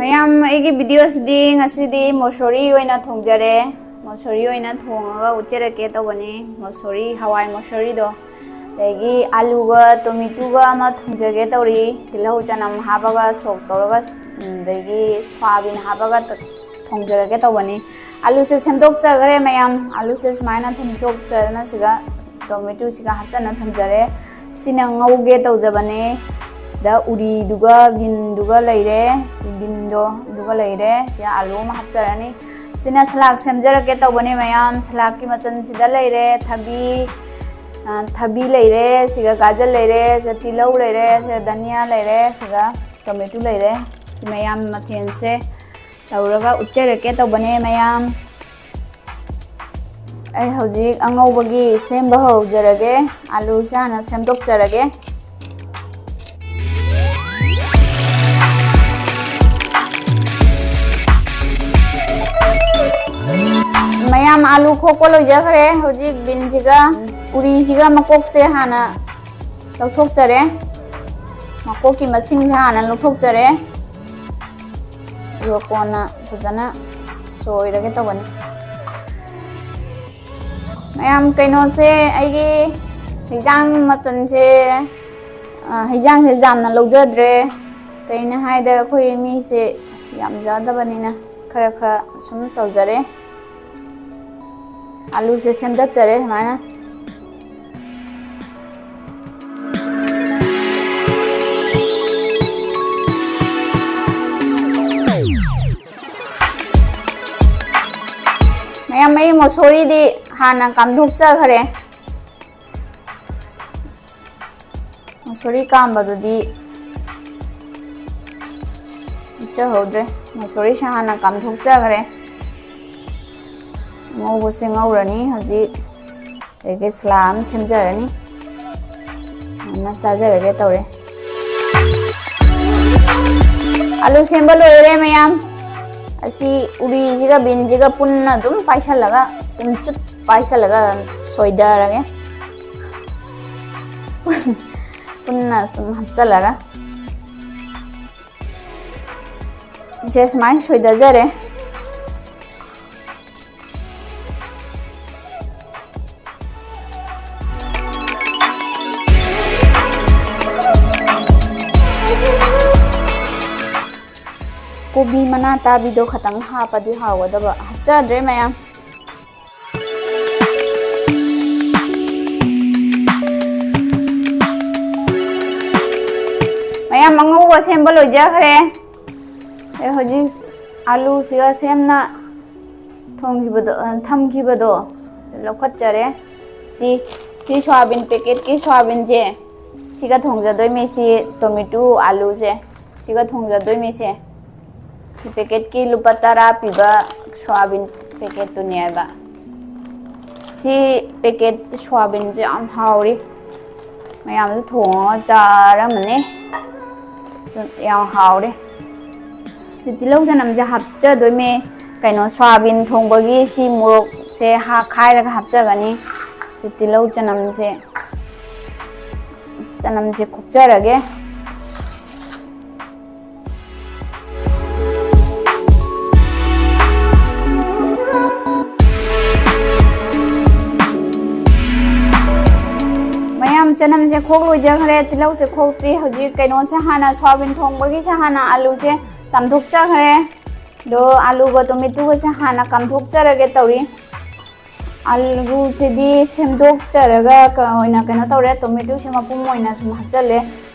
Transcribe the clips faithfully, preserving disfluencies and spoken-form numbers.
ꯃꯌꯥꯝ, ꯑꯩꯒꯤ ꯚꯤꯗꯤꯑꯣꯁꯤꯗꯤ ꯉꯁꯤꯗꯤ ꯃꯣꯁꯣꯔꯤ ꯑꯣꯏꯅ ꯊꯣꯡꯖꯔꯦ꯫ ꯃꯣꯁꯣꯔꯤ ꯑꯣꯏꯅ ꯊꯣꯡꯉꯒ ꯎꯠꯆꯔꯛꯀꯦ ꯇꯧꯕꯅꯤ꯫ ꯃꯣꯁꯣꯔꯤ, ꯍꯋꯥꯏ ꯃꯣꯁꯣꯔꯤꯗꯣ, ꯑꯗꯒꯤ ꯑꯂꯨꯒ ꯇꯣꯃꯦꯇꯣꯒ ꯑꯃ ꯊꯣꯡꯖꯒꯦ ꯇꯧꯔꯤ꯫ ꯇꯤꯜꯍꯧ ꯆꯅꯝ ꯍꯥꯞꯄꯒ ꯁꯣꯛ ꯇꯧꯔꯒ, ꯑꯗꯒꯤ ꯁꯣꯌꯥꯕꯤꯟ ꯍꯥꯞꯄꯒ ꯊꯣꯡꯖꯔꯒꯦ ꯇꯧꯕꯅꯤ꯫ ꯑꯂꯨꯁꯦ ꯁꯦꯝꯗꯣꯛꯆꯈ꯭ꯔꯦ ꯃꯌꯥꯝ꯫ ꯑꯂꯨꯁꯦ ꯁꯨꯃꯥꯏꯅ ꯊꯣꯡꯗꯣꯛꯆꯗꯅ ꯁꯤꯒ ꯇꯣꯃꯦꯇꯣꯁꯤꯒ ꯍꯥꯞꯆꯤꯟꯅ ꯊꯝꯖꯔꯦ꯫ ꯁꯤꯅ ꯉꯧꯒꯦ ꯇꯧꯖꯕꯅꯦ꯫ ꯁꯤꯗ ꯎꯔꯤꯗꯨꯒ ꯕꯤꯟꯗꯨꯒ ꯂꯩꯔꯦ꯫ ꯁꯤ ꯕꯤꯟꯗꯣ ꯑꯗꯨꯒ ꯂꯩꯔꯦ꯫ ꯁꯤꯗ ꯑꯂꯨ ꯑꯃ ꯍꯥꯞꯆꯔꯅꯤ꯫ ꯁꯤꯅ ꯁꯂꯥꯗ ꯁꯦꯝꯖꯔꯛꯀꯦ ꯇꯧꯕꯅꯦ ꯃꯌꯥꯝ꯫ ꯁꯂꯥꯗꯀꯤ ꯃꯆꯜꯁꯤꯗ ꯂꯩꯔꯦ ꯊꯕꯤ, ꯑ, ꯊꯕꯤ ꯂꯩꯔꯦ, ꯁꯤꯒ ꯒꯥꯖꯔ ꯂꯩꯔꯦ, ꯁꯤꯒ ꯇꯤꯜꯍꯧ ꯂꯩꯔꯦ, ꯁꯤꯒ ꯙꯅꯤꯌꯥ ꯂꯩꯔꯦ, ꯁꯤꯒ ꯇꯣꯃꯦꯇꯣ ꯂꯩꯔꯦ꯫ ꯁꯤ ꯃꯌꯥꯝ ꯃꯊꯦꯜꯁꯦ ꯇꯧꯔꯒ ꯎꯠꯆꯔꯛꯀꯦ ꯇꯧꯕꯅꯦ ꯃꯌꯥꯝ꯫ ꯑꯩ ꯍꯧꯖꯤꯛ ꯑꯉꯧꯕꯒꯤ ꯁꯦꯝꯕ ꯍꯧꯖꯔꯒꯦ꯫ ꯑꯂꯨꯁꯦ ꯍꯥꯟꯅ ꯁꯦꯝꯗꯣꯛꯆꯔꯒꯦ꯫ ꯃꯌꯥꯝ, ꯑꯂꯨ ꯈꯣꯛꯄ ꯂꯣꯏꯖꯈ꯭ꯔꯦ꯫ ꯍꯧꯖꯤꯛ ꯕꯤꯟꯁꯤꯒ ꯎꯔꯤꯁꯤꯒ ꯃꯀꯣꯛꯁꯦ ꯍꯥꯟꯅ ꯂꯧꯊꯣꯛꯆꯔꯦ꯫ ꯃꯀꯣꯛꯀꯤ ꯃꯁꯤꯡꯁꯦ ꯍꯥꯟꯅ ꯂꯧꯊꯣꯛꯆꯔꯦ꯫ ꯑꯗꯨꯒ ꯀꯣꯟꯅ ꯐꯖꯅ ꯁꯣꯏꯔꯒꯦ ꯇꯧꯕꯅꯤ꯫ ꯃꯌꯥꯝ, ꯀꯩꯅꯣꯁꯦ, ꯑꯩꯒꯤ ꯍꯤꯟꯖꯥꯡ ꯃꯆꯜꯁꯦ, ꯑ, ꯍꯤꯟꯖꯥꯡꯁꯦ ꯌꯥꯝꯅ ꯂꯧꯖꯗ꯭ꯔꯦ꯫ ꯀꯩꯅꯣ ꯍꯥꯏꯗ ꯑꯩꯈꯣꯏ ꯃꯤꯁꯦ ꯌꯥꯝꯖꯗꯕꯅꯤꯅ ꯈꯔ ꯈꯔ ꯁꯨꯝ ꯇꯧꯖꯔꯦ꯫ ꯑꯂꯨꯁꯦ ꯁꯦꯝꯗꯠꯆꯔꯦ ꯁꯨꯃꯥꯏꯅ꯫ ꯃꯌꯥꯝ, ꯑꯩ ꯃꯣꯁꯣꯔꯤꯗꯤ ꯍꯥꯟꯅ ꯀꯥꯝꯊꯣꯛꯆꯈ꯭ꯔꯦ꯫ ꯃꯣꯁꯣꯔꯤ ꯀꯥꯝꯕꯗꯨꯗꯤ ꯎꯠꯆꯍꯧꯗ꯭ꯔꯦ꯫ ꯃꯣꯁꯣꯔꯤꯁꯦ ꯍꯥꯟꯅ ꯀꯥꯝꯊꯣꯛꯆꯈ꯭ꯔꯦ꯫ ꯉꯧꯕꯁꯦ ꯉꯧꯔꯅꯤ ꯍꯧꯖꯤꯛ꯫ ꯑꯗꯒꯤ ꯁꯂꯥꯗ ꯑꯃ ꯁꯦꯝꯖꯔꯅꯤ꯫ ꯑꯗꯨꯅ ꯆꯥꯖꯔꯒꯦ ꯇꯧꯔꯦ꯫ ꯑꯂꯨ ꯁꯦꯝꯕ ꯂꯣꯏꯔꯦ ꯃꯌꯥꯝ꯫ ꯑꯁꯤ ꯎꯔꯤꯁꯤꯒ ꯕꯤꯟꯁꯤꯒ ꯄꯨꯟꯅ ꯑꯗꯨꯝ ꯄꯥꯏꯁꯜꯂꯒ, ꯄꯨꯝꯆꯨꯠ ꯄꯥꯏꯁꯜꯂꯒ ꯁꯣꯏꯗꯔꯒꯦ꯫ ꯄꯨꯟꯅ ꯁꯨꯝ ꯍꯥꯞꯆꯜꯂꯒ꯫ ꯁꯦ ꯁꯨꯃꯥꯏꯅ ꯁꯣꯏꯗꯖꯔꯦ꯫ ꯀꯣꯕꯤ ꯃꯅꯥ ꯇꯥꯕꯤꯗꯣ ꯈꯇꯪ ꯍꯥꯞꯄꯗꯤ ꯍꯥꯎꯒꯗꯕ꯫ ꯍꯥꯞꯆꯗ꯭ꯔꯦ ꯃꯌꯥꯝ꯫ ꯃꯌꯥꯝ, ꯑꯉꯧꯕ ꯁꯦꯝꯕ ꯂꯣꯏꯖꯈ꯭ꯔꯦ꯫ ꯑꯩ ꯍꯧꯖꯤꯛ ꯑꯂꯨꯁꯤꯒ ꯁꯦꯝꯅ ꯊꯣꯡꯈꯤꯕꯗꯣ, ꯑ, ꯊꯝꯈꯤꯕꯗꯣ ꯂꯧꯈꯠꯆꯔꯦ꯫ ꯁꯤ, ꯁꯤ ꯁꯣꯌꯥꯕꯤꯟ packetꯀꯤ ꯁꯣꯌꯥꯕꯤꯟꯁꯦ ꯁꯤꯒ ꯊꯣꯡꯖꯗꯣꯏꯅꯦ꯫ ꯁꯤ tomato ꯑꯂꯨꯁꯦ ꯁꯤꯒ ꯊꯣꯡꯖꯗꯣꯏꯅꯦ꯫ ꯁꯤ packetꯀꯤ ꯂꯨꯄꯥ ꯇꯔꯥ ꯄꯤꯕ ꯁꯣꯌꯥꯕꯤꯟ packetꯇꯨꯅꯦ ꯍꯥꯏꯕ꯫ ꯁꯤ packet ꯁꯣꯌꯥꯕꯤꯟꯁꯦ ꯌꯥꯝ ꯍꯥꯎꯔꯤ꯫ ꯃꯌꯥꯝꯁꯨ ꯊꯣꯡꯉꯒ ꯆꯥꯔꯝꯃꯅꯤ꯫ ꯁꯨ-, ꯌꯥꯝ ꯍꯥꯎꯔꯦ꯫ ꯁꯤ ꯇꯤꯜꯍꯧ ꯆꯅꯝꯁꯦ ꯍꯥꯞꯆꯗꯣꯏꯅꯦ꯫ ꯀꯩꯅꯣ, ꯁꯣꯌꯥꯕꯤꯟ ꯊꯣꯡꯕꯒꯤ ꯁꯤ ꯃꯣꯔꯣꯛꯁꯦ ꯍꯥ-, ꯈꯥꯏꯔꯒ ꯍꯥꯞꯆꯒꯅꯤ꯫ ꯁꯤ ꯇꯤꯜꯍꯧ ꯆꯅꯝꯁꯦ, ꯆꯅꯝꯁꯦ ꯈꯣꯛꯆꯔꯒꯦ꯫ ꯃꯌꯥꯝ, ꯆꯅꯝꯁꯦ ꯈꯣꯛ ꯂꯣꯏꯖꯈ꯭ꯔꯦ, ꯇꯤꯜꯍꯧꯁꯦ ꯈꯣꯛꯇ꯭ꯔꯤ꯫ ꯍꯧꯖꯤꯛ ꯀꯩꯅꯣꯁꯦ ꯍꯥꯟꯅ, ꯁꯣꯌꯥꯕꯤꯟ ꯊꯣꯡꯕꯒꯤꯁꯦ ꯍꯥꯟꯅ ꯑꯂꯨꯁꯦ ꯆꯥꯝꯊꯣꯛꯆꯈ꯭ꯔꯦ꯫ ꯑꯗꯣ ꯑꯂꯨꯒ tomatoꯒꯁꯦ ꯍꯥꯟꯅ ꯀꯥꯝꯊꯣꯛꯆꯔꯒꯦ ꯇꯧꯔꯤ꯫ ꯑꯂꯨꯁꯤꯗꯤ ꯁꯦꯝꯗꯣꯛꯆꯔꯒ ꯀ-, ꯑꯣꯏꯅ ꯀꯩꯅꯣ ꯇꯧꯔꯦ, tomatoꯁꯦ ꯃꯄꯨꯝ ꯑꯣꯏꯅ ꯁꯨꯝ ꯍꯥꯞꯆꯜꯂꯦ꯫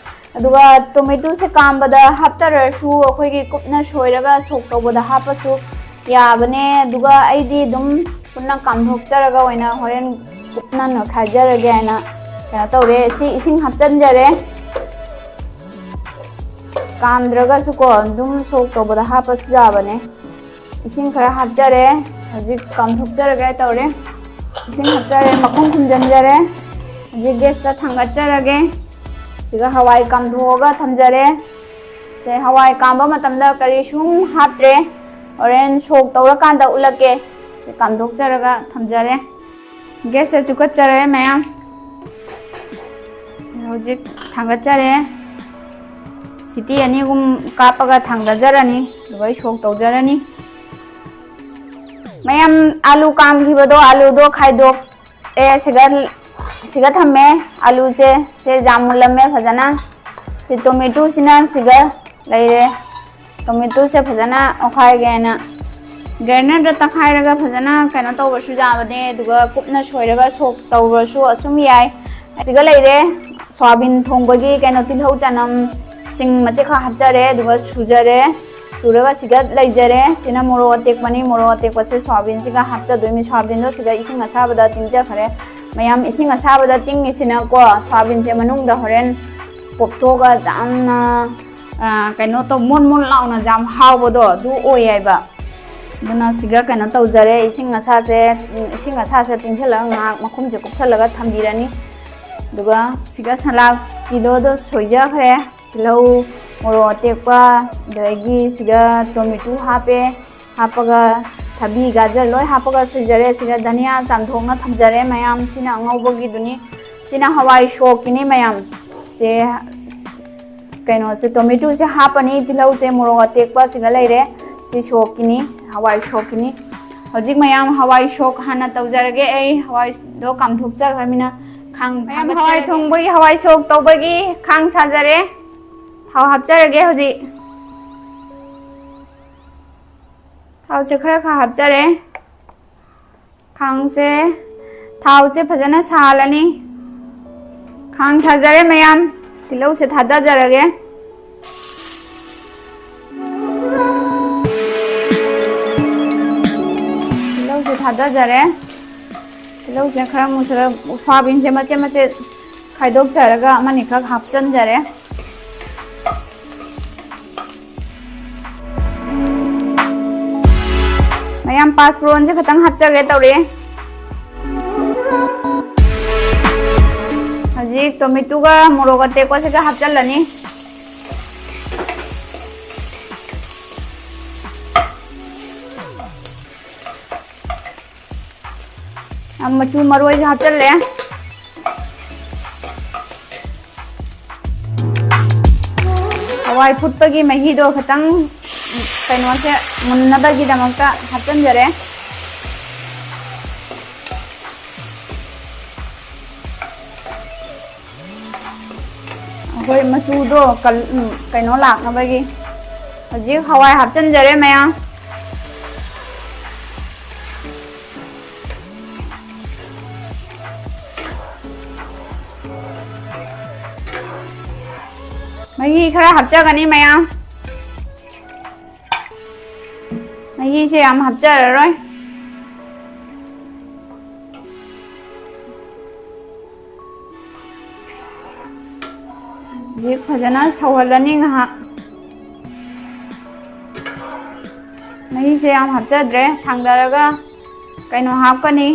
ꯑꯗꯨꯒ tomatoꯁꯦ ꯀꯥꯝꯕꯗ ꯍꯥꯞꯇꯔꯁꯨ ꯑꯩꯈꯣꯏꯒꯤ ꯀꯨꯞꯅ ꯁꯣꯏꯔꯒ ꯁꯣꯛ ꯇꯧꯕꯗ ꯍꯥꯞꯄꯁꯨ ꯌꯥꯕꯅꯦ꯫ ꯑꯗꯨꯒ ꯑꯩꯗꯤ ꯑꯗꯨꯝ ꯄꯨꯟꯅ ꯀꯥꯝꯊꯣꯛꯆꯔꯒ ꯑꯣꯏꯅ ꯍꯣꯔꯦꯟ ꯀꯨꯞꯅ ꯅꯣꯏꯈꯥꯏꯖꯔꯒꯦ ꯍꯥꯏꯅ ꯀꯩꯅꯣ ꯇꯧꯔꯦ꯫ ꯁꯤ ꯏꯁꯤꯡ ꯍꯥꯞꯆꯤꯟꯖꯔꯦ꯫ ꯀꯥꯝꯗ꯭ꯔꯒꯁꯨꯀꯣ ꯑꯗꯨꯝ ꯁꯣꯛ ꯇꯧꯕꯗ ꯍꯥꯞꯄꯁꯨ ꯌꯥꯕꯅꯦ꯫ ꯏꯁꯤꯡ ꯈꯔ ꯍꯥꯞꯆꯔꯦ꯫ ꯍꯧꯖꯤꯛ ꯀꯥꯝꯊꯣꯛꯆꯔꯒꯦ ꯇꯧꯔꯦ꯫ ꯏꯁꯤꯡ ꯍꯥꯞꯆꯔꯦ, ꯃꯈꯨꯝ ꯈꯨꯝꯖꯤꯟꯖꯔꯦ꯫ ꯍꯧꯖꯤꯛ gasꯇ ꯊꯥꯡꯒꯠꯆꯔꯒꯦ꯫ ꯁꯤꯒ ꯍꯋꯥꯏ ꯀꯥꯝꯊꯣꯛꯑꯒ ꯊꯝꯖꯔꯦ꯫ ꯁꯦ, ꯍꯋꯥꯏ ꯀꯥꯝꯕ ꯃꯇꯝꯗ ꯀꯔꯤꯁꯨꯝ ꯍꯥꯞꯇ꯭ꯔꯦ꯫ ꯍꯣꯔꯦꯟ ꯁꯣꯛ ꯇꯧꯔꯀꯥꯟꯗ ꯎꯠꯂꯛꯀꯦ꯫ ꯁꯦ, ꯀꯥꯝꯊꯣꯛꯆꯔꯒ ꯊꯝꯖꯔꯦ꯫ Gasꯁꯦ ꯆꯨꯈꯠꯆꯔꯦ ꯃꯌꯥꯝ꯫ ꯍꯧꯖꯤꯛ ꯊꯥꯡꯒꯠꯆꯔꯦ꯫ ꯁꯤꯇꯤ ꯑꯅꯤ ꯑꯍꯨꯝ ꯀꯥꯞꯄꯒ ꯊꯥꯡꯗꯖꯔꯅꯤ, ꯑꯗꯨꯒ ꯑꯩ ꯁꯣꯛ ꯇꯧꯖꯔꯅꯤ꯫ ꯃꯌꯥꯝ, ꯑꯥꯂꯨ ꯀꯥꯝꯈꯤꯕꯗꯣ, ꯑꯥꯂꯨꯗꯣ ꯈꯥꯏꯗꯣꯛꯑꯦ꯫ ꯁꯤꯒ, ꯁꯤꯒ ꯊꯝꯃꯦ꯫ ꯑꯥꯂꯨꯁꯦ, ꯁꯦ ꯌꯥꯝ ꯃꯨꯜꯂꯝꯃꯦ ꯐꯖꯅ꯫ ꯁꯤ ꯇꯣꯃꯦꯇꯣꯁꯤꯅ ꯁꯤꯒ ꯂꯩꯔꯦ꯫ ꯇꯣꯃꯦꯇꯣꯁꯦ ꯐꯖꯅ ꯑꯣꯠꯈꯥꯏꯒꯦꯅ ꯒ꯭ꯔꯥꯏꯟꯗꯔꯗ ꯇꯛꯈꯥꯏꯔꯒ ꯐꯖꯅ ꯀꯩꯅꯣ ꯇꯧꯔꯁꯨ ꯌꯥꯕꯅꯦ, ꯑꯗꯨꯒ ꯀꯨꯞꯅ ꯁꯣꯏꯔꯒ ꯁꯣꯛ ꯇꯧꯔꯁꯨ ꯑꯁꯨꯝ ꯌꯥꯏ꯫ ꯁꯤꯒ ꯂꯩꯔꯦ ꯁꯣꯌꯥꯕꯤꯟ ꯊꯣꯡꯕꯒꯤ ꯀꯩꯅꯣ, ꯇꯤꯜꯍꯧ ꯆꯅꯝ, ꯁꯤꯡ ꯃꯆꯦꯠ ꯈꯔ ꯍꯥꯞꯆꯔꯦ, ꯑꯗꯨꯒ ꯁꯨꯖꯔꯦ꯫ ꯁꯨꯔꯒ ꯁꯤꯒ ꯂꯩꯖꯔꯦ꯫ ꯁꯤꯅ ꯃꯣꯔꯣꯛ ꯑꯇꯦꯛꯄꯅꯤ꯫ ꯃꯣꯔꯣꯛ ꯑꯇꯦꯛꯄꯁꯦ ꯁꯣꯌꯥꯕꯤꯟꯁꯤꯒ ꯍꯥꯞꯆꯗꯣꯏꯅꯤ꯫ ꯁꯣꯌꯥꯕꯤꯟꯗꯣ ꯁꯤꯒ ꯏꯁꯤꯡ ꯑꯁꯥꯕꯗ ꯇꯤꯡꯖꯈ꯭ꯔꯦ꯫ ꯃꯌꯥꯝ, ꯏꯁꯤꯡ ꯑꯁꯥꯕꯗ ꯇꯤꯡꯉꯤꯁꯤꯅꯀꯣ, ꯁꯣꯌꯥꯕꯤꯟꯁꯦ ꯃꯅꯨꯡꯗ ꯍꯣꯔꯦꯟ ꯄꯣꯞꯊꯣꯛꯑꯒ ꯌꯥꯝꯅ, ꯑ, ꯀꯩꯅꯣ ꯇꯧ, ꯃꯣꯟ ꯃꯣꯟ ꯂꯥꯎꯅ ꯌꯥꯝ ꯍꯥꯎꯕꯗꯣ ꯑꯗꯨ ꯑꯣꯏ ꯍꯥꯏꯕ꯫ ꯑꯗꯨꯅ ꯁꯤꯒ ꯀꯩꯅꯣ ꯇꯧꯖꯔꯦ, ꯏꯁꯤꯡ ꯑꯁꯥꯁꯦ, ꯏꯁꯤꯡ ꯑꯁꯥꯁꯦ ꯇꯤꯡꯁꯤꯜꯂꯒ ꯉꯥꯏꯍꯥꯛ ꯃꯈꯨꯝꯁꯦ ꯀꯨꯞꯁꯜꯂꯒ ꯊꯝꯕꯤꯔꯅꯤ꯫ ꯑꯗꯨꯒ ꯁꯤꯒ ꯁꯂꯥꯗ ꯀꯤꯂꯣꯗꯣ ꯁꯣꯏꯖꯈ꯭ꯔꯦ꯫ ꯇꯤꯜꯍꯧ, ꯃꯣꯔꯣꯛ ꯑꯇꯦꯛꯄ, ꯑꯗꯒꯤ ꯁꯤꯒ ꯇꯣꯃꯦꯇꯣ ꯍꯥꯞꯄꯦ꯫ ꯍꯥꯞꯄꯒ ꯊꯕꯤ, ꯒꯥꯖꯔ ꯂꯣꯏ ꯍꯥꯞꯄꯒ ꯁꯣꯏꯖꯔꯦ꯫ ꯁꯤꯒ ꯙꯅꯤꯌꯥ ꯆꯥꯝꯊꯣꯛꯅ ꯊꯝꯖꯔꯦ ꯃꯌꯥꯝ꯫ ꯁꯤꯅ ꯑꯉꯧꯕꯒꯤꯗꯨꯅꯤ꯫ ꯁꯤꯅ ꯍꯋꯥꯏ ꯁꯣꯛꯀꯤꯅꯤ ꯃꯌꯥꯝ꯫ ꯁꯦ ꯀꯩꯅꯣꯁꯦ, ꯇꯣꯃꯦꯇꯣꯁꯦ ꯍꯥꯞꯄꯅꯤ, ꯇꯤꯜꯍꯧꯁꯦ, ꯃꯣꯔꯣꯛ ꯑꯇꯦꯛꯄ ꯁꯤꯒ ꯂꯩꯔꯦ꯫ ꯁꯤ ꯁꯣꯛꯀꯤꯅꯤ, ꯍꯋꯥꯏ ꯁꯣꯛꯀꯤꯅꯤ꯫ ꯍꯧꯖꯤꯛ ꯃꯌꯥꯝ ꯍꯋꯥꯏ ꯁꯣꯛ ꯍꯥꯟꯅ ꯇꯧꯖꯔꯒꯦ꯫ ꯑꯩ ꯍꯋꯥꯏꯗꯣ ꯀꯥꯝꯊꯣꯛꯆꯈ꯭ꯔꯃꯤꯅ ꯈꯥꯡ ꯃꯌꯥꯝ ꯍꯋꯥꯏ ꯊꯥꯡꯒꯠꯆꯔꯒꯦ꯫ ꯊꯣꯡꯕꯒꯤ ꯍꯋꯥꯏ ꯁꯣꯛ ꯇꯧꯕꯒꯤ ꯈꯥꯡ ꯁꯥꯖꯔꯦ꯫ ꯊꯥꯎ ꯍꯥꯞꯆꯔꯒꯦ ꯍꯧꯖꯤꯛ꯫ ꯊꯥꯎꯁꯦ ꯈꯔ ꯈꯔ ꯍꯥꯞꯆꯔꯦ꯫ ꯈꯥꯡꯁꯦ, ꯊꯥꯎꯁꯦ ꯐꯖꯅ ꯁꯥꯍꯜꯂꯅꯤ꯫ ꯈꯥꯡ ꯁꯥꯖꯔꯦ ꯃꯌꯥꯝ, ꯇꯤꯜꯍꯧꯁꯦ ꯊꯥꯗꯖꯔꯒꯦ꯫ ꯇꯤꯜꯍꯧꯁꯦ ꯊꯥꯗꯖꯔꯦ꯫ ꯇꯤꯜꯍꯧꯁꯦ ꯈꯔ ꯃꯨꯁꯜꯂ, ꯁꯣꯌꯥꯕꯤꯟꯁꯦ ꯃꯆꯦꯠ ꯃꯆꯦꯠ ꯈꯥꯏꯗꯣꯛꯆꯔꯒ ꯑꯃꯅꯤꯈꯛ ꯍꯥꯞꯆꯤꯟꯖꯔꯦ꯫ ꯃꯌꯥꯝ, ꯄꯥꯁ ꯐꯣꯔꯟꯁꯦ ꯈꯤꯇꯪ ꯍꯥꯞꯆꯒꯦ ꯇꯧꯔꯤ꯫ ꯍꯧꯖꯤꯛ ꯇꯣꯃꯦꯇꯣꯒ ꯃꯣꯔꯣꯛ ꯑꯇꯦꯛꯄꯁꯤꯒ ꯍꯥꯞꯆꯤꯜꯂꯅꯤ꯫ ꯃꯆꯨ ꯃꯔꯣꯏꯁꯨ ꯍꯥꯞꯆꯤꯜꯂꯦ꯫ ꯍꯋꯥꯏ ꯐꯨꯠꯄꯒꯤ ꯃꯍꯤꯗꯣ ꯈꯤꯇꯪ, ꯎꯝ, ꯀꯩꯅꯣꯁꯦ ꯃꯨꯟꯅꯕꯒꯤꯗꯃꯛꯇ ꯍꯥꯞꯆꯤꯟꯖꯔꯦ꯫ ꯑꯩꯈꯣꯏ ꯃꯆꯨꯗꯣ ꯀꯜ-, ꯎꯝ, ꯀꯩꯅꯣ ꯂꯥꯛꯅꯕꯒꯤ꯫ ꯍꯧꯖꯤꯛ ꯍꯋꯥꯏ ꯍꯥꯞꯆꯤꯟꯖꯔꯦ ꯃꯌꯥꯝ꯫ ꯃꯍꯤ ꯈꯔ ꯍꯥꯞꯆꯒꯅꯤ ꯃꯌꯥꯝ꯫ ꯃꯍꯤꯁꯦ ꯌꯥꯝ ꯍꯥꯞꯆꯔꯔꯣꯏ꯫ ꯍꯧꯖꯤꯛ ꯐꯖꯅ ꯁꯧꯍꯜꯂꯅꯤ ꯉꯥꯏꯍꯥꯛ꯫ ꯃꯍꯤꯁꯦ ꯌꯥꯝ ꯍꯥꯞꯆꯗ꯭ꯔꯦ꯫ ꯊꯥꯡꯗꯔꯒ ꯀꯩꯅꯣ ꯍꯥꯞꯀꯅꯤ,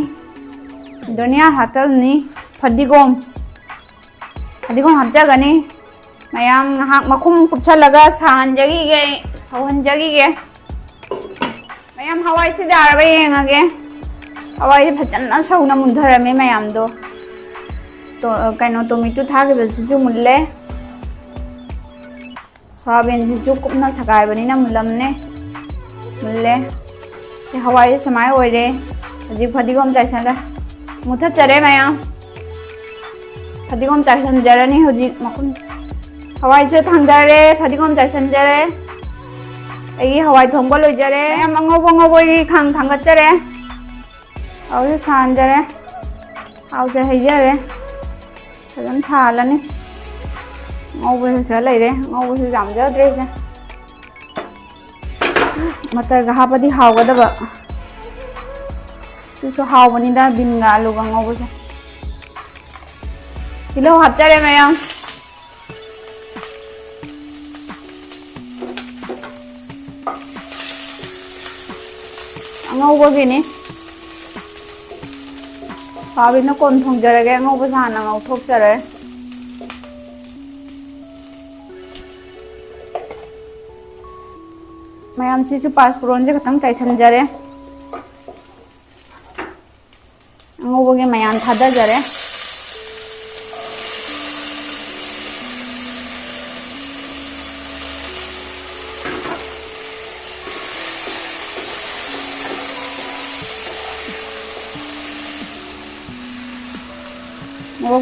ꯙꯅꯤꯌꯥ ꯍꯥꯞꯆꯒꯅꯤ, ꯐꯗꯤꯒꯣꯝ, ꯐꯗꯤꯒꯣꯝ ꯍꯥꯞꯆꯒꯅꯤ꯫ ꯃꯌꯥꯝ ꯉꯥꯏꯍꯥꯛ ꯃꯈꯨꯝ ꯀꯨꯞꯁꯜꯂꯒ ꯁꯥꯍꯟꯖꯈꯤꯒꯦ, ꯁꯧꯍꯟꯖꯈꯤꯒꯦ꯫ ꯃꯌꯥꯝ ꯍꯋꯥꯏꯁꯦ ꯌꯥꯔꯕ ꯌꯦꯡꯉꯒꯦ꯫ ꯍꯋꯥꯏꯁꯦ ꯐꯖꯅ ꯁꯧꯅ ꯃꯨꯟꯊꯔꯝꯃꯦ ꯃꯌꯥꯝꯗꯣ꯫ ꯇꯣ-, ꯀꯩꯅꯣ, ꯇꯣꯃꯦꯇꯣ ꯊꯥꯈꯤꯕꯁꯤꯁꯨ ꯃꯨꯜꯂꯦ꯫ ꯁꯣꯌꯥꯕꯤꯟꯁꯤꯁꯨ ꯀꯨꯞꯅ ꯁꯒꯥꯏꯕꯅꯤꯅ ꯃꯨꯜꯂꯝꯅꯦ꯫ ꯃꯨꯜꯂꯦ꯫ ꯁꯤ ꯍꯋꯥꯏꯁꯦ ꯁꯨꯃꯥꯏꯅ ꯑꯣꯏꯔꯦ꯫ ꯍꯧꯖꯤꯛ ꯐꯗꯤꯒꯣꯝ ꯆꯥꯏꯁꯜꯂꯦ꯫ ꯃꯨꯊꯠꯆꯔꯦ ꯃꯌꯥꯝ꯫ ꯐꯗꯤꯒꯣꯝ ꯆꯥꯏꯁꯟꯖꯔꯅꯤ ꯍꯧꯖꯤꯛ ꯃꯈꯨꯝ꯫ ꯍꯋꯥꯏꯁꯦ ꯊꯥꯡꯗꯔꯦ, ꯐꯗꯤꯒꯣꯝ ꯆꯥꯏꯁꯟꯖꯔꯦ꯫ ꯑꯩꯒꯤ ꯍꯋꯥꯏ ꯊꯣꯡꯕ ꯂꯣꯏꯖꯔꯦ꯫ ꯃꯌꯥꯝ ꯑꯉꯧꯕ ꯉꯧꯕꯒꯤ ꯈꯥꯡ ꯊꯥꯡꯒꯠꯆꯔꯦ꯫ ꯊꯥꯎꯁꯦ ꯁꯥꯍꯟꯖꯔꯦ꯫ ꯊꯥꯎꯁꯦ ꯍꯩꯖꯔꯦ꯫ ꯐꯖꯅ ꯁꯥꯍꯜꯂꯅꯤ꯫ ꯉꯧꯕꯁꯨ ꯁꯤꯗ ꯂꯩꯔꯦ꯫ ꯉꯧꯕꯁꯨ ꯌꯥꯝꯖꯗ꯭ꯔꯦ ꯏꯆꯦ꯫ ꯃꯇꯔꯒ ꯍꯥꯞꯄꯗꯤ ꯍꯥꯎꯒꯗꯕ꯫ ꯑꯗꯨꯁꯨ ꯍꯥꯎꯕꯅꯤꯗ ꯕꯤꯟꯒ ꯑꯂꯨꯒ ꯉꯧꯕꯁꯦ꯫ ꯇꯤꯜꯍꯧ ꯍꯥꯞꯆꯔꯦ ꯃꯌꯥꯝ꯫ ꯑꯉꯧꯕꯒꯤꯅꯤ꯫ ꯁꯣꯌꯥꯕꯤꯟꯅ ꯀꯣꯟ ꯊꯣꯡꯖꯔꯒꯦ, ꯑꯉꯧꯕꯁꯦ ꯍꯥꯟꯅ ꯉꯧꯊꯣꯛꯆꯔꯦ꯫ ꯃꯌꯥꯝꯁꯤꯁꯨ ꯄꯥꯁꯄꯨꯔꯣꯟꯁꯦ ꯈꯛꯇꯪ ꯆꯥꯏꯁꯟꯖꯔꯦ꯫ ꯑꯉꯧꯕꯒꯤ ꯃꯌꯥꯝ ꯊꯥꯗꯖꯔꯦ꯫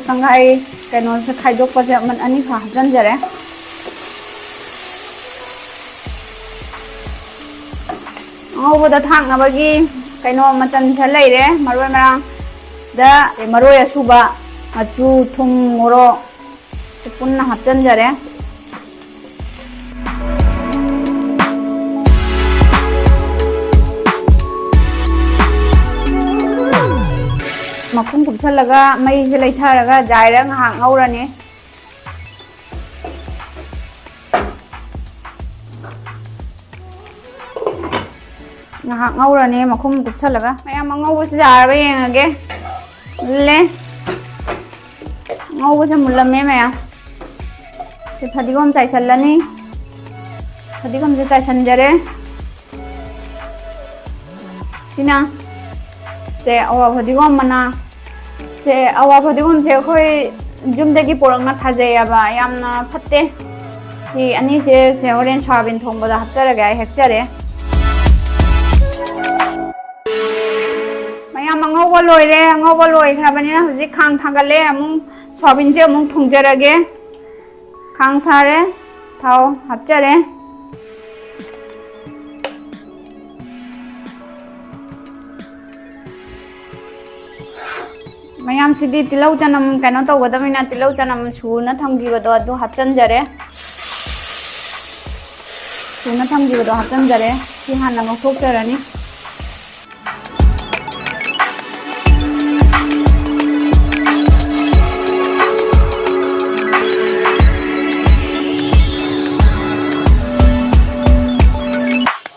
ꯇꯪꯈꯥꯏ ꯀꯩꯅꯣꯁꯦ ꯈꯥꯏꯗꯣꯛꯄꯁꯦ ꯑꯃ ꯑꯅꯤꯈꯛ ꯍꯥꯞꯆꯤꯟꯖꯔꯦ꯫ ꯑꯉꯧꯕꯗ ꯊꯥꯛꯅꯕꯒꯤ ꯀꯩꯅꯣ ꯃꯆꯜꯁꯦ ꯂꯩꯔꯦ, ꯃꯔꯣꯏ ꯃꯔꯥꯡꯗ ꯃꯔꯣꯏ ꯑꯁꯨꯕ, ꯃꯆꯨ, ꯊꯨꯝ, ꯃꯣꯔꯣꯛ ꯄꯨꯟꯅ ꯍꯥꯞꯆꯤꯟꯖꯔꯦ꯫ ꯃꯈꯨꯝ ꯀꯨꯞꯁꯜꯂꯒ ꯃꯩꯁꯦ ꯂꯩꯊꯔꯒ ꯖꯥꯏꯔ ꯉꯥꯏꯍꯥꯛ ꯉꯧꯔꯅꯤ꯫ ꯉꯥꯏꯍꯥꯛ ꯉꯧꯔꯅꯤ ꯃꯈꯨꯝ ꯀꯨꯞꯁꯜꯂꯒ꯫ ꯃꯌꯥꯝ ꯑꯉꯧꯕꯁꯤ ꯌꯥꯔꯕ ꯌꯦꯡꯉꯒꯦ꯫ ꯃꯨꯜꯂꯦ꯫ ꯉꯧꯕꯁꯦ ꯃꯨꯜꯂꯝꯃꯦ ꯃꯌꯥꯝ꯫ ꯁꯤ ꯐꯗꯤꯒꯣꯝ ꯆꯥꯏꯁꯜꯂꯅꯤ꯫ ꯐꯗꯤꯒꯣꯝꯁꯦ ꯆꯥꯏꯁꯟꯖꯔꯦ꯫ ꯁꯤꯅ ꯁꯦ ꯑꯋꯥ ꯐꯗꯤꯒꯣꯝ ꯃꯅꯥ꯫ ꯁꯦ ꯑꯋꯥ ꯐꯗꯤꯒꯣꯝꯁꯦ ꯑꯩꯈꯣꯏ ꯌꯨꯝꯗꯒꯤ ꯄꯨꯔꯛꯅ ꯊꯥꯖꯩꯌꯦꯕ, ꯌꯥꯝꯅ ꯐꯠꯇꯦ꯫ ꯁꯤ ꯑꯅꯤꯁꯦ ꯁꯦ ꯍꯣꯔꯦꯟ ꯁꯣꯌꯥꯕꯤꯟ ꯊꯣꯡꯕꯗ ꯍꯥꯞꯆꯔꯒꯦ, ꯑꯩ ꯍꯦꯛꯆꯔꯦ꯫ ꯃꯌꯥꯝ ꯑꯉꯧꯕ ꯂꯣꯏꯔꯦ꯫ ꯑꯉꯧꯕ ꯂꯣꯏꯈ꯭ꯔꯕꯅꯤꯅ ꯍꯧꯖꯤꯛ ꯈꯥꯡ ꯊꯥꯡꯒꯠꯂꯦ꯫ ꯑꯃꯨꯛ ꯁꯣꯌꯥꯕꯤꯟꯁꯦ ꯑꯃꯨꯛ ꯊꯣꯡꯖꯔꯒꯦ꯫ ꯈꯥꯡ ꯁꯥꯔꯦ꯫ ꯊꯥꯎ ꯍꯥꯞꯆꯔꯦ꯫ ꯃꯌꯥꯝꯁꯤꯗꯤ ꯇꯤꯜꯍꯧ ꯆꯅꯝ ꯀꯩꯅꯣ ꯇꯧꯒꯗꯕꯅꯤꯅ ꯇꯤꯜꯍꯧ ꯆꯅꯝ ꯁꯨꯅ ꯊꯝꯈꯤꯕꯗꯣ ꯑꯗꯨ ꯍꯥꯞꯆꯤꯟꯖꯔꯦ꯫ ꯁꯨꯅ ꯊꯝꯈꯤꯕꯗꯣ ꯍꯥꯞꯆꯤꯟꯖꯔꯦ꯫ ꯁꯤ ꯍꯥꯟꯅ ꯉꯧꯊꯣꯛꯆꯔꯅꯤ꯫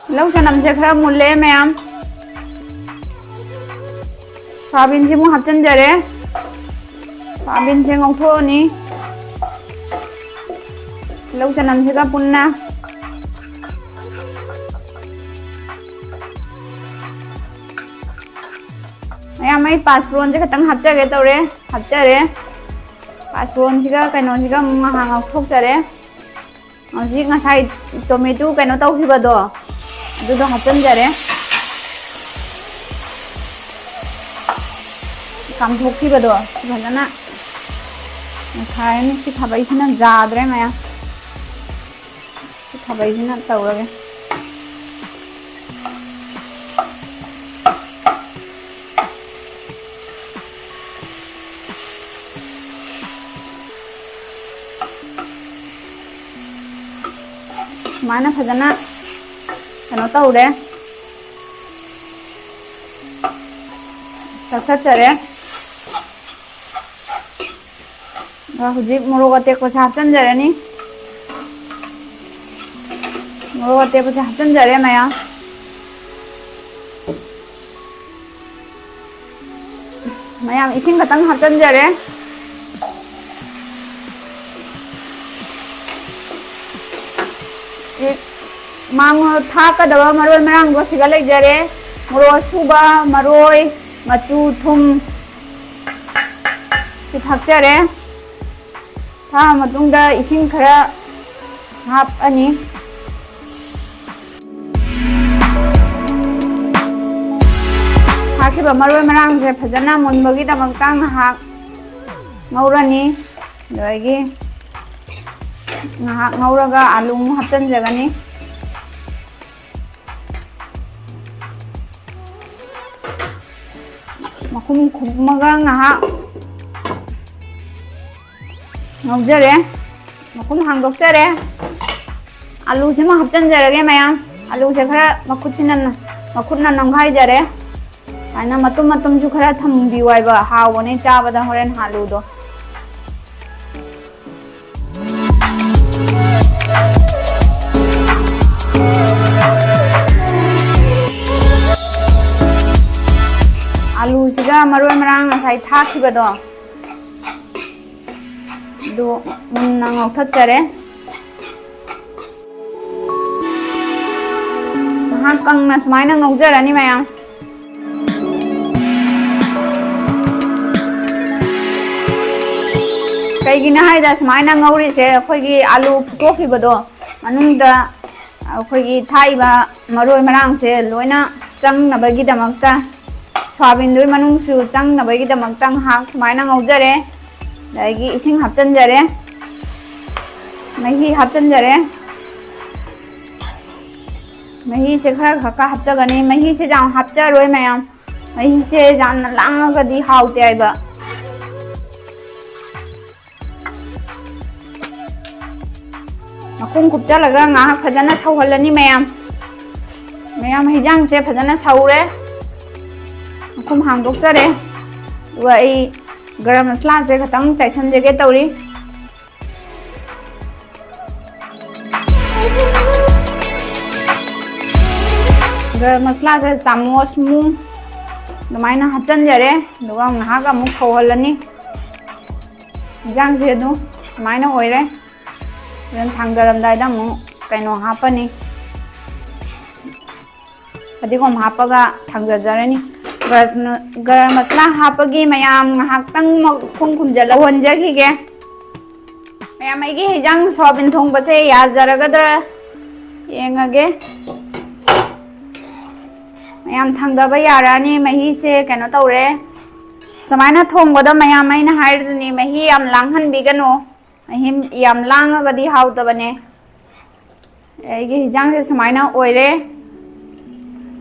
ꯇꯤꯜꯍꯧ ꯆꯅꯝꯁꯦ ꯈꯔ ꯃꯨꯜꯂꯦ ꯃꯌꯥꯝ꯫ ꯁꯣꯌꯥꯕꯤꯟꯁꯤꯃꯨꯛ ꯍꯥꯞꯆꯤꯟꯖꯔꯦ꯫ ꯁꯣꯌꯥꯕꯤꯟꯁꯦ ꯉꯧꯊꯣꯛꯑꯅꯤ ꯇꯤꯜꯍꯧ ꯆꯅꯝꯁꯤꯒ ꯄꯨꯟꯅ꯫ ꯃꯌꯥꯝ, ꯑꯩ ꯄꯥꯁꯄꯣꯔꯟꯁꯦ ꯈꯤꯇꯪ ꯍꯥꯞꯆꯒꯦ ꯇꯧꯔꯦ꯫ ꯍꯥꯞꯆꯔꯦ꯫ ꯄꯥꯁꯄꯣꯔꯟꯁꯤꯒ ꯀꯩꯅꯣꯁꯤꯒ ꯑꯃꯨꯛ ꯉꯥꯏꯍꯥꯛ ꯉꯧꯊꯣꯛꯆꯔꯦ꯫ ꯍꯧꯖꯤꯛ ꯉꯁꯥꯏ ꯇꯣꯃꯦꯇꯣ ꯀꯩꯅꯣ ꯇꯧꯈꯤꯕꯗꯣ ꯑꯗꯨꯗꯣ ꯍꯥꯞꯆꯤꯟꯖꯔꯦ꯫ ꯀꯥꯝꯊꯣꯛꯈꯤꯕꯗꯣ ꯐꯖꯅ ꯃꯦꯠꯈꯥꯏꯔꯅꯤ꯫ ꯁꯤ ꯈꯥꯕꯩꯁꯤꯅ ꯌꯥꯗ꯭ꯔꯦ ꯃꯌꯥꯝ꯫ ꯁꯤ ꯈꯥꯕꯩꯁꯤꯅ ꯇꯧꯔꯒꯦ꯫ ꯁꯨꯃꯥꯏꯅ ꯐꯖꯅ ꯀꯩꯅꯣ ꯇꯧꯔꯦ꯫ ꯇꯛꯊꯠꯆꯔꯦ꯫ ꯑꯗꯣ ꯍꯧꯖꯤꯛ ꯃꯣꯔꯣꯛ ꯑꯇꯦꯛꯄꯁꯦ ꯍꯥꯞꯆꯤꯟꯖꯔꯅꯤ꯫ ꯃꯣꯔꯣꯛ ꯑꯇꯦꯛꯄꯁꯦ ꯍꯥꯞꯆꯤꯟꯖꯔꯦ ꯃꯌꯥꯝ꯫ ꯃꯌꯥꯝ, ꯏꯁꯤꯡ ꯈꯛꯇꯪ ꯍꯥꯞꯆꯤꯟꯖꯔꯦ꯫ ꯃꯥꯡ-, ꯊꯥꯛꯀꯗꯕ ꯃꯔꯣꯏ ꯃꯔꯥꯡꯗꯣ ꯁꯤꯗ ꯂꯩꯖꯔꯦ꯫ ꯃꯣꯔꯣꯛ ꯑꯁꯨꯕ, ꯃꯔꯣꯏ, ꯃꯆꯨ, ꯊꯨꯝ꯫ ꯁꯤ ꯊꯥꯛꯆꯔꯦ꯫ ꯊꯥꯛꯑ ꯃꯇꯨꯡꯗ ꯏꯁꯤꯡ ꯈꯔ ꯍꯥꯞꯄꯅꯤ꯫ ꯊꯥꯛꯈꯤꯕ ꯃꯔꯣꯏ ꯃꯔꯥꯡꯁꯦ ꯐꯖꯅ ꯃꯨꯟꯕꯒꯤꯗꯃꯛꯇ ꯉꯥꯏꯍꯥꯛ ꯉꯧꯔꯅꯤ꯫ ꯑꯗꯒꯤ ꯉꯥꯏꯍꯥꯛ ꯉꯧꯔꯒ ꯑꯥꯂꯨ ꯑꯃꯨꯛ ꯍꯥꯞꯆꯤꯟꯖꯒꯅꯤ꯫ ꯃꯈꯨꯝ ꯈꯨꯝꯃꯒ ꯉꯥꯏꯍꯥꯛ ꯉꯧꯖꯔꯦ꯫ ꯃꯈꯨꯝ ꯍꯥꯡꯗꯣꯛꯆꯔꯦ꯫ ꯑꯂꯨꯁꯤꯃ ꯍꯥꯞꯆꯤꯟꯖꯔꯒꯦ ꯃꯌꯥꯝ꯫ ꯑꯂꯨꯁꯦ ꯈꯔ ꯃꯈꯨꯠꯁꯤꯅ, ꯃꯈꯨꯠꯅ ꯅꯝꯈꯥꯏꯖꯔꯦ꯫ ꯁꯨꯃꯥꯏꯅ ꯃꯇꯨꯝ ꯃꯇꯨꯝꯁꯨ ꯈꯔ ꯊꯝꯕꯤꯌꯨ ꯍꯥꯏꯕ, ꯍꯥꯎꯕꯅꯦ ꯆꯥꯕꯗ ꯍꯣꯔꯦꯟ ꯑꯂꯨꯗꯣ꯫ ꯑꯂꯨꯁꯤꯒ ꯃꯔꯣꯏ ꯃꯔꯥꯡ ꯉꯁꯥꯏ ꯊꯥꯛꯈꯤꯕꯗꯣ, ꯑꯗꯨ ꯃꯨꯟꯅ ꯉꯧꯊꯠꯆꯔꯦ꯫ ꯉꯥꯏꯍꯥꯛ ꯀꯪꯅ ꯁꯨꯃꯥꯏꯅ ꯉꯧꯖꯔꯅꯤ ꯃꯌꯥꯝ꯫ ꯀꯩꯒꯤꯅꯣ ꯍꯥꯏꯗ ꯁꯨꯃꯥꯏꯅ ꯉꯧꯔꯤꯁꯦ, ꯑꯩꯈꯣꯏꯒꯤ ꯑꯥꯂꯨ ꯐꯨꯠꯇꯣꯛꯈꯤꯕꯗꯣ ꯃꯅꯨꯡꯗ ꯑꯩꯈꯣꯏꯒꯤ ꯊꯥꯛꯏꯕ ꯃꯔꯣꯏ ꯃꯔꯥꯡꯁꯦ ꯂꯣꯏꯅ ꯆꯪꯅꯕꯒꯤꯗꯃꯛꯇ, ꯁꯣꯌꯥꯕꯤꯟꯗꯨꯒꯤ ꯃꯅꯨꯡꯁꯨ ꯆꯪꯅꯕꯒꯤꯗꯃꯛꯇ ꯉꯥꯏꯍꯥꯛ ꯁꯨꯃꯥꯏꯅ ꯉꯧꯖꯔꯦ꯫ ꯑꯗꯒꯤ ꯏꯁꯤꯡ ꯍꯥꯞꯆꯤꯟꯖꯔꯦ, ꯃꯍꯤ ꯍꯥꯞꯆꯤꯟꯖꯔꯦ꯫ ꯃꯍꯤꯁꯦ ꯈꯔ ꯈꯛꯀ ꯍꯥꯞꯆꯒꯅꯤ, ꯃꯍꯤꯁꯦ ꯌꯥꯝ ꯍꯥꯞꯆꯔꯣꯏ ꯃꯌꯥꯝ꯫ ꯃꯍꯤꯁꯦ ꯌꯥꯝꯅ ꯂꯥꯡꯉꯒꯗꯤ ꯍꯥꯎꯇꯦ ꯍꯥꯏꯕ꯫ ꯃꯈꯨꯝ ꯀꯨꯞꯆꯜꯂꯒ ꯉꯥꯏꯍꯥꯛ ꯐꯖꯅ ꯁꯧꯍꯜꯂꯅꯤ ꯃꯌꯥꯝ꯫ ꯃꯌꯥꯝ, ꯍꯤꯟꯖꯥꯡꯁꯦ ꯐꯖꯅ ꯁꯧꯔꯦ꯫ ꯃꯈꯨꯝ ꯍꯥꯡꯗꯣꯛꯆꯔꯦ꯫ ꯑꯗꯨꯒ ꯑꯩ ꯒꯔꯝ ꯃꯁꯂꯥꯁꯦ ꯈꯤꯇꯪ ꯆꯥꯏꯁꯟꯖꯒꯦ ꯇꯧꯔꯤ꯫ ꯒꯔꯝ ꯃꯁꯂꯥꯁꯦ ꯆꯥꯃꯁ ꯃꯨꯛ ꯑꯗꯨꯃꯥꯏꯅ ꯍꯥꯞꯆꯤꯟꯖꯔꯦ꯫ ꯑꯗꯨꯒ ꯉꯥꯏꯍꯥꯛ ꯑꯃꯨꯛ ꯁꯧꯍꯜꯂꯅꯤ꯫ ꯌꯦꯟꯁꯥꯡꯁꯦ ꯑꯗꯨꯝ ꯁꯨꯃꯥꯏꯅ ꯑꯣꯏꯔꯦ꯫ ꯑꯗꯨꯝ ꯊꯥꯡꯗꯔꯝꯗꯥꯏꯗ ꯑꯃꯨꯛ ꯀꯩꯅꯣ ꯍꯥꯞꯄꯅꯤ, ꯐꯗꯤꯒꯣꯝ ꯍꯥꯞꯄꯒ ꯊꯥꯡꯗꯖꯔꯅꯤ꯫ ꯒꯔꯝ ꯃꯁꯂꯥ ꯍꯥꯞꯄꯒꯤ ꯃꯌꯥꯝ ꯉꯥꯏꯍꯥꯛꯇꯪ ꯃꯈꯨꯝ ꯈꯨꯝꯖꯤꯜꯂ ꯍꯣꯟꯖꯈꯤꯒꯦ꯫ ꯃꯌꯥꯝ, ꯑꯩꯒꯤ ꯍꯤꯟꯖꯥꯡ ꯁꯣꯌꯥꯕꯤꯟ ꯊꯣꯡꯕꯁꯦ ꯌꯥꯖꯔꯒꯗ꯭ꯔꯥ ꯌꯦꯡꯉꯒꯦ꯫ ꯃꯌꯥꯝ, ꯊꯥꯡꯗꯕ ꯌꯥꯔꯛꯑꯅꯤ꯫ ꯃꯍꯤꯁꯦ ꯀꯩꯅꯣ ꯇꯧꯔꯦ꯫ ꯁꯨꯃꯥꯏꯅ ꯊꯣꯡꯕꯗ ꯃꯌꯥꯝ, ꯑꯩꯅ ꯍꯥꯏꯔꯤꯗꯨꯅꯤ, ꯃꯍꯤ ꯌꯥꯝ ꯂꯥꯡꯍꯟꯕꯤꯒꯅꯨ꯫ ꯃꯍꯤ ꯌꯥꯝ ꯂꯥꯡꯉꯒꯗꯤ ꯍꯥꯎꯇꯕꯅꯦ꯫ ꯑꯩꯒꯤ ꯍꯤꯟꯖꯥꯡꯁꯦ ꯁꯨꯃꯥꯏꯅ ꯑꯣꯏꯔꯦ꯫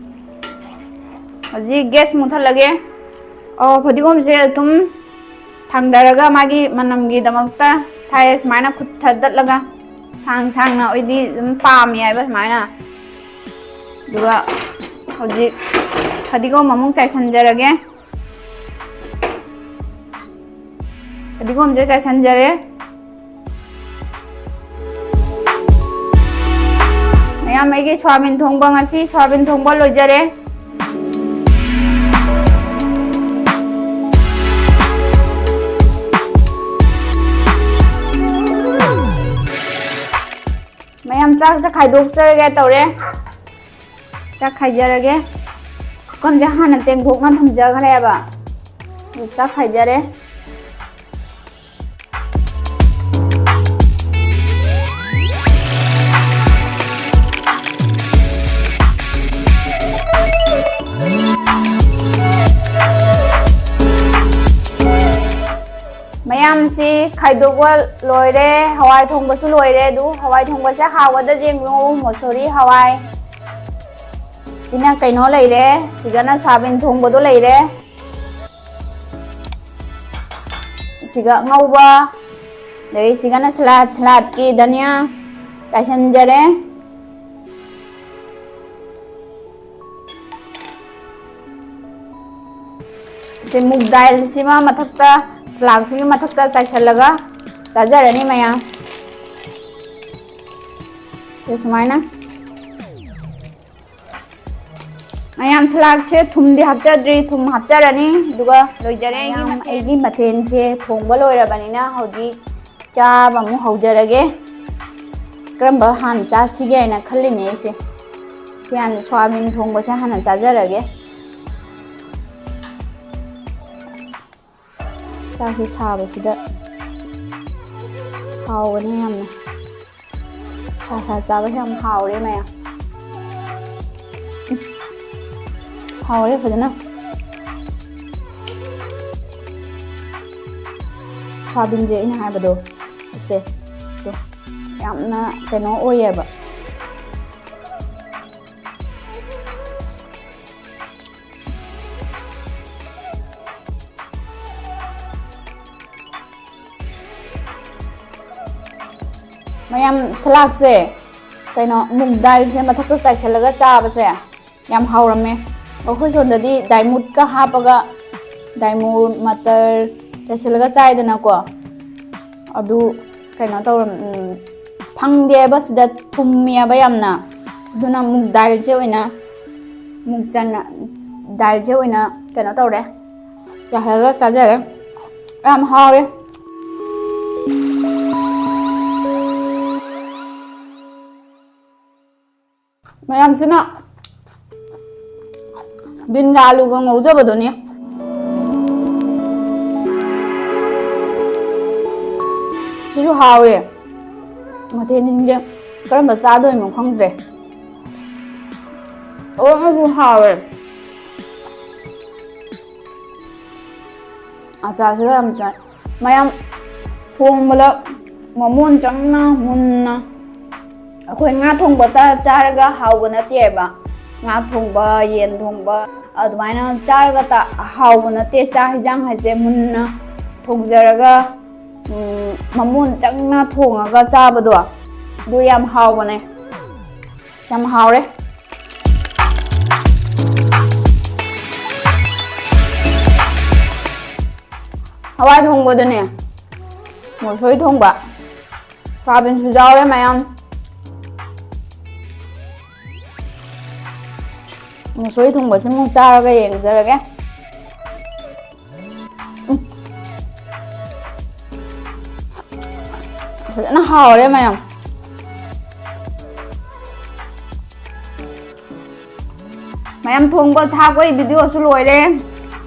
ꯍꯧꯖꯤꯛ ꯒ꯭ꯌꯥꯁ ꯃꯨꯊꯠꯂꯒꯦ꯫ ꯑꯣ, ꯐꯗꯤꯒꯣꯝꯁꯦ ꯑꯗꯨꯝ ꯊꯥꯡꯗꯔꯒ ꯃꯥꯒꯤ ꯃꯅꯝꯒꯤꯗꯃꯛꯇ ꯊꯥꯏꯌꯦ, ꯁꯨꯃꯥꯏꯅ ꯈꯨꯠ ꯊꯥꯗꯠꯂꯒ ꯁꯥꯡ ꯁꯥꯡꯅ ꯑꯩꯗꯤ ꯑꯗꯨꯝ ꯄꯥꯝꯃꯦ ꯍꯥꯏꯕ ꯁꯨꯃꯥꯏꯅ꯫ ꯑꯗꯨꯒ ꯍꯧꯖꯤꯛ ꯐꯗꯤꯒꯣꯝ ꯑꯃꯨꯛ ꯆꯥꯏꯁꯟꯖꯔꯒꯦ꯫ ꯐꯗꯤꯒꯣꯝꯁꯦ ꯆꯥꯏꯁꯟꯖꯔꯦ꯫ ꯃꯌꯥꯝ, ꯑꯩꯒꯤ ꯁꯣꯌꯥꯕꯤꯟ ꯊꯣꯡꯕ, ꯉꯁꯤ ꯁꯣꯌꯥꯕꯤꯟ ꯊꯣꯡꯕ ꯂꯣꯏꯖꯔꯦ꯫ ꯃꯌꯥꯝ, ꯆꯥꯛꯁꯦ ꯈꯥꯏꯗꯣꯛꯆꯔꯒꯦ ꯇꯧꯔꯦ꯫ ꯆꯥꯛ ꯈꯥꯏꯖꯔꯒꯦ꯫ ꯄꯨꯈꯝꯁꯦ ꯍꯥꯟꯅ ꯇꯦꯡꯊꯣꯛꯅ ꯊꯝꯖꯈ꯭ꯔꯦꯕ꯫ ꯑꯗꯨ ꯆꯥꯛ ꯈꯥꯏꯖꯔꯦ꯫ ꯃꯌꯥꯝ, ꯁꯤ ꯈꯥꯏꯗꯣꯛꯄ ꯂꯣꯏꯔꯦ, ꯍꯋꯥꯏ ꯊꯣꯡꯕꯁꯨ ꯂꯣꯏꯔꯦ꯫ ꯑꯗꯨ ꯍꯋꯥꯏ ꯊꯣꯡꯕꯁꯦ ꯍꯥꯎꯒꯗ꯭ꯔ ꯌꯦꯡꯉꯨ, ꯃꯣꯁꯣꯔꯤ ꯍꯋꯥꯏ꯫ ꯁꯤꯅ ꯀꯩꯅꯣ ꯂꯩꯔꯦ, ꯁꯤꯒꯅ ꯁꯣꯌꯥꯕꯤꯟ ꯊꯣꯡꯕꯗꯣ ꯂꯩꯔꯦ꯫ ꯁꯤꯒ ꯉꯧꯕ, ꯑꯗꯩ ꯁꯤꯒꯅ ꯁꯂꯥꯗ, ꯁꯂꯥꯗꯀꯤ ꯙꯅꯤꯌꯥ ꯆꯥꯏꯁꯤꯟꯖꯔꯦ꯫ ꯁꯤ ꯃꯨꯛ ꯗꯥꯜꯁꯤꯃ ꯃꯊꯛꯇ, ꯁꯂꯥꯗꯁꯤꯒꯤ ꯃꯊꯛꯇ ꯆꯥꯏꯁꯤꯜꯂꯒ ꯆꯥꯖꯔꯅꯤ ꯃꯌꯥꯝ꯫ ꯁꯤ ꯁꯨꯃꯥꯏꯅ꯫ ꯃꯌꯥꯝ, ꯁꯂꯥꯗꯁꯦ ꯊꯨꯝꯗꯤ ꯍꯥꯞꯆꯗ꯭ꯔꯤ, ꯊꯨꯝ ꯍꯥꯞꯆꯔꯅꯤ, ꯑꯗꯨꯒ ꯂꯣꯏꯖꯔꯦ ꯑꯩꯒꯤ ꯃꯌꯥꯝ, ꯃꯊꯦꯜ꯫ ꯑꯩꯒꯤ ꯃꯊꯦꯜꯁꯦ ꯊꯣꯡꯕ ꯂꯣꯏꯔꯕꯅꯤꯅ ꯍꯧꯖꯤꯛ ꯆꯥꯕ ꯑꯃꯨꯛ ꯍꯧꯖꯔꯒꯦ꯫ ꯀꯔꯝꯕ ꯍꯥꯟꯅ ꯆꯥꯁꯤꯒꯦ ꯍꯥꯏꯅ ꯈꯜꯂꯤꯅꯦ ꯑꯩꯁꯦ꯫ ꯁꯤ ꯍꯥꯟꯅ, ꯁꯣꯌꯥꯕꯤꯟ ꯊꯣꯡꯕꯁꯦ ꯍꯥꯟꯅ ꯆꯥꯖꯔꯒꯦ꯫ ꯆꯥꯛꯁꯦ ꯁꯥꯕꯁꯤꯗ ꯍꯥꯎꯕꯅꯦ ꯌꯥꯝꯅ꯫ ꯁꯥ ꯁꯥ ꯆꯥꯕꯁꯦ ꯌꯥꯝ ꯍꯥꯎꯔꯦ ꯃꯌꯥꯝ꯫ ꯎꯝ꯫ ꯍꯥꯎꯔꯦ ꯐꯖꯅ꯫ ꯁꯣꯌꯥꯕꯤꯟꯁꯦ ꯑꯩꯅ ꯍꯥꯏꯕꯗꯣ, ꯑꯁꯦ, ꯑꯗꯣ ꯌꯥꯝꯅ ꯀꯩꯅꯣ ꯑꯣꯏꯌꯦꯕ꯫ ꯃꯌꯥꯝ, ꯁꯂꯥꯗꯁꯦ ꯀꯩꯅꯣ, ꯃꯨꯛ ꯗꯥꯜꯁꯦ ꯃꯊꯛꯇ ꯆꯥꯏꯁꯤꯜꯂꯒ ꯆꯥꯕꯁꯦ ꯌꯥꯝ ꯍꯥꯎꯔꯝꯃꯦ꯫ ꯑꯩꯈꯣꯏ ꯁꯣꯝꯗꯗꯤ ꯗꯥꯏꯃꯨꯠꯀ ꯍꯥꯞꯄꯒ, ꯗꯥꯏꯃꯨꯠ, ꯃꯇꯔ ꯆꯥꯏꯁꯤꯜꯂꯒ ꯆꯥꯏꯗꯅꯀꯣ꯫ ꯑꯗꯨ ꯀꯩꯅꯣ ꯇꯧꯔꯝ-, ꯎꯝ, ꯐꯪꯗꯦꯕ ꯁꯤꯗ, ꯊꯨꯝꯃꯦꯕ ꯌꯥꯝꯅ꯫ ꯑꯗꯨꯅ ꯃꯨꯛ ꯗꯥꯜꯁꯦ ꯑꯣꯏꯅ, ꯃꯨꯛ ꯆꯅꯥ ꯗꯥꯜꯁꯦ ꯑꯣꯏꯅ ꯀꯩꯅꯣ ꯇꯧꯔꯦ, ꯆꯥꯏꯁꯤꯜꯂꯒ ꯆꯥꯖꯔꯦ꯫ ꯌꯥꯝ ꯍꯥꯎꯔꯦ꯫ ꯃꯌꯥꯝꯁꯤꯅ ꯕꯤꯟꯒ ꯑꯂꯨꯒ ꯉꯧꯖꯕꯗꯨꯅꯤ꯫ ꯁꯤꯁꯨ ꯍꯥꯎꯔꯦ꯫ ꯃꯊꯦꯜꯁꯤꯡꯁꯦ ꯀꯔꯝꯕ ꯆꯥꯗꯣꯏꯅꯣ ꯈꯪꯗ꯭ꯔꯦ꯫ ꯂꯣꯏꯅꯁꯨ ꯍꯥꯎꯋꯦ꯫ ꯑꯆꯥꯔꯁꯨ ꯌꯥꯝ ꯆꯥꯏ꯫ ꯃꯌꯥꯝ, ꯊꯣꯡꯕꯗ ꯃꯃꯣꯟ ꯆꯪꯅ ꯃꯨꯟꯅ, ꯑꯩꯈꯣꯏ ꯉꯥ ꯊꯣꯡꯕꯇ ꯆꯥꯔꯒ ꯍꯥꯎꯕ ꯅꯠꯇꯦꯕ꯫ ꯉꯥ ꯊꯣꯡꯕ, ꯌꯦꯟ ꯊꯣꯡꯕ ꯑꯗꯨꯃꯥꯏꯅ ꯆꯥꯔꯒꯇ ꯍꯥꯎꯕ ꯅꯠꯇꯦ꯫ ꯆꯥꯛ ꯍꯤꯟꯖꯥꯡ ꯍꯥꯏꯁꯦ ꯃꯨꯟꯅ ꯊꯣꯡꯖꯔꯒ, ꯎꯝ, ꯃꯃꯣꯟ ꯆꯪꯅ ꯊꯣꯡꯉꯒ ꯆꯥꯕꯗꯣ, ꯑꯗꯨ ꯌꯥꯝ ꯍꯥꯎꯕꯅꯦ꯫ ꯌꯥꯝ ꯍꯥꯎꯔꯦ꯫ ꯍꯋꯥꯏ ꯊꯣꯡꯕꯗꯅꯦ, ꯃꯨꯁꯣꯏ ꯊꯣꯡꯕ, ꯁꯣꯌꯥꯕꯤꯟꯁꯨ ꯌꯥꯎꯔꯦ ꯃꯌꯥꯝ꯫ ꯃꯨꯁꯣꯏ ꯊꯣꯡꯕꯁꯤꯃꯨꯛ ꯆꯥꯔꯒ ꯌꯦꯡꯖꯔꯒꯦ꯫ ꯎꯝ꯫ ꯐꯖꯅ ꯍꯥꯎꯔꯦ ꯃꯌꯥꯝ꯫ ꯃꯌꯥꯝ ꯊꯣꯡꯕ ꯊꯥꯛꯄꯒꯤ videoꯁꯨ ꯂꯣꯏꯔꯦ꯫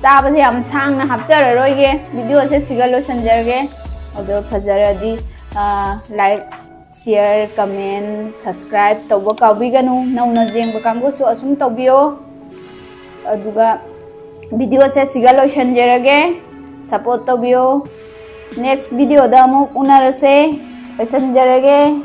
ꯆꯥꯕꯁꯦ ꯌꯥꯝ ꯁꯥꯡꯅ ꯍꯥꯞꯆꯔꯔꯣꯏꯒꯦ, videoꯁꯦ ꯁꯤꯒ ꯂꯣꯏꯁꯤꯟꯖꯔꯒꯦ꯫ ꯑꯗꯣ ꯐꯖꯔꯗꯤ, ꯑ, like, share, comment, subscribe ꯇꯧꯕ ꯀꯥꯎꯕꯤꯒꯅꯨ꯫ ꯅꯧꯅ ꯌꯦꯡꯕ ꯀꯥꯡꯕꯨꯁꯨ ꯑꯁꯨꯝ ꯇꯧꯕꯤꯌꯣ꯫ ꯑꯗꯨꯒ videoꯁꯦ ꯁꯤꯒ ꯂꯣꯏꯁꯤꯟꯖꯔꯒꯦ꯫ Support ꯇꯧꯕꯤꯌꯣ꯫ Next videoꯗ ꯑꯃꯨꯛ ꯎꯅꯔꯁꯦ꯫ ꯂꯣꯏꯁꯤꯟꯖꯔꯒꯦ꯫